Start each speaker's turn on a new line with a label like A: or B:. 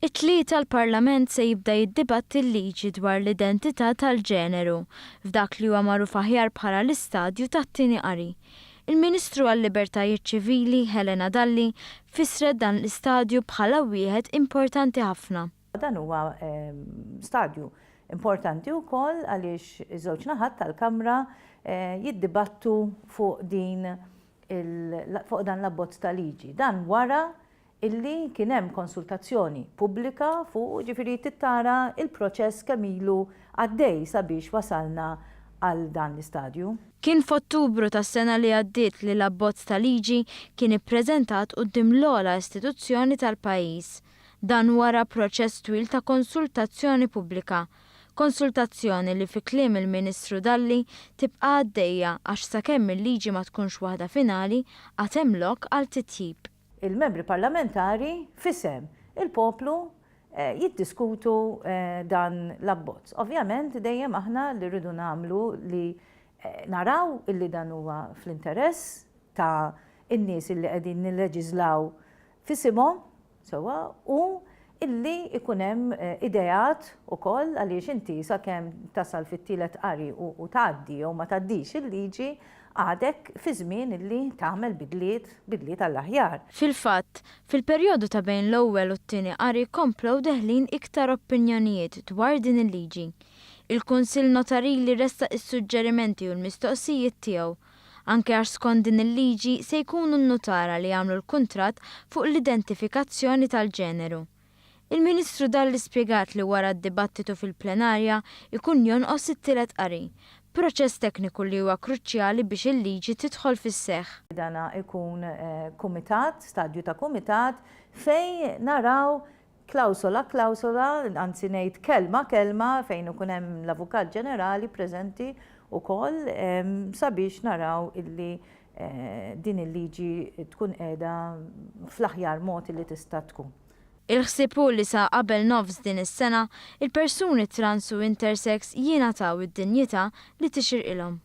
A: It-Tlieta l-Parlament se jibda jiddibatti l-liġi dwar l-identità tal-ġeneru, f'dak li huwa magħruf aħjar bħala l-istadju tat-tieni qari. Il-Ministru għal-Libertajiet Ċivili, Helena Dalli, fissret dan l-istadju bħala wieħed importanti ħafna.
B: Dan huwa stadju importanti wkoll għaliex iż-żewġ naħat tal-Kamra jiddibattu fuq din fuq dan l-abbozz ta' liġi. Dan wara illi kien hemm konsultazzjoni pubblika fuqu, jiġifieri trid tara l-proċess kemm ilu għaddej sabiex wasalna għal dan l-istadju.
A: Kien f'Ottubru tas-sena li għaddiet li l-abbozz ta' liġi kien ippreżentat quddiem l-ogħla istituzzjoni tal-pajjiż. Dan wara proċess twil ta' konsultazzjoni pubblika. Konsultazzjoni li fi kliem il-Ministru Dalli tibqa' għaddejja għax sakemm il-liġi ma tkunx waħda finali għad hemm lok għal titjib.
B: Il-membri parlamentari f'isem il-poplu jiddiskutu dan l-abbozz. Ovvjament dejjem aħna li rridu nagħmlu li naraw illi dan huwa fl-interess ta' in-nies illi qegħdin nilleġiżlaw f'isimhom sewwa u illi jkun hemm ideat ukoll għaliex inti sakemm tasal fit-tielet qari u tgħaddi jew ma tgħaddix il-liġi għadek fi żmien illi tagħmel bidliet, bidliet għall-aħjar.
A: Fil-fatt, fil-perjodu ta' bejn l-ewwel u t-tieni qari komplew deħlin iktar opinjonijiet dwar din il-liġi. Il-Kunsill Notarili ressaq is-suġġerimenti u l-mistoqsijiet tiegħu. Anke għax skont din il-liġi se jkunu n-nutara li jagħmlu l-kuntratt fuq l-identifikazzjoni tal-ġeneru. Il-Ministru Dalli spjegat li wara d-dibattitu fil-plenarja jkun jonqos it-tielet qari, proċess tekniku li huwa kruċjali biex il-liġi tidħol fis-seħħ.
B: Dan ikun kumitat, stadju ta' kumitat, fejn naraw klawsola klawsola, anzi ngħid kelma kelma fejn ikun hemm l-Avukat Ġenerali preżenti wkoll sabiex naraw illi din il-liġi tkun qiegħda fl-aħjar mod illi tista' tkun.
A: Il-ħsieb hu li sa qabel nofs din is-sena, il-persuni trans u intersex jingħataw id-dinjità li tixirqilhom.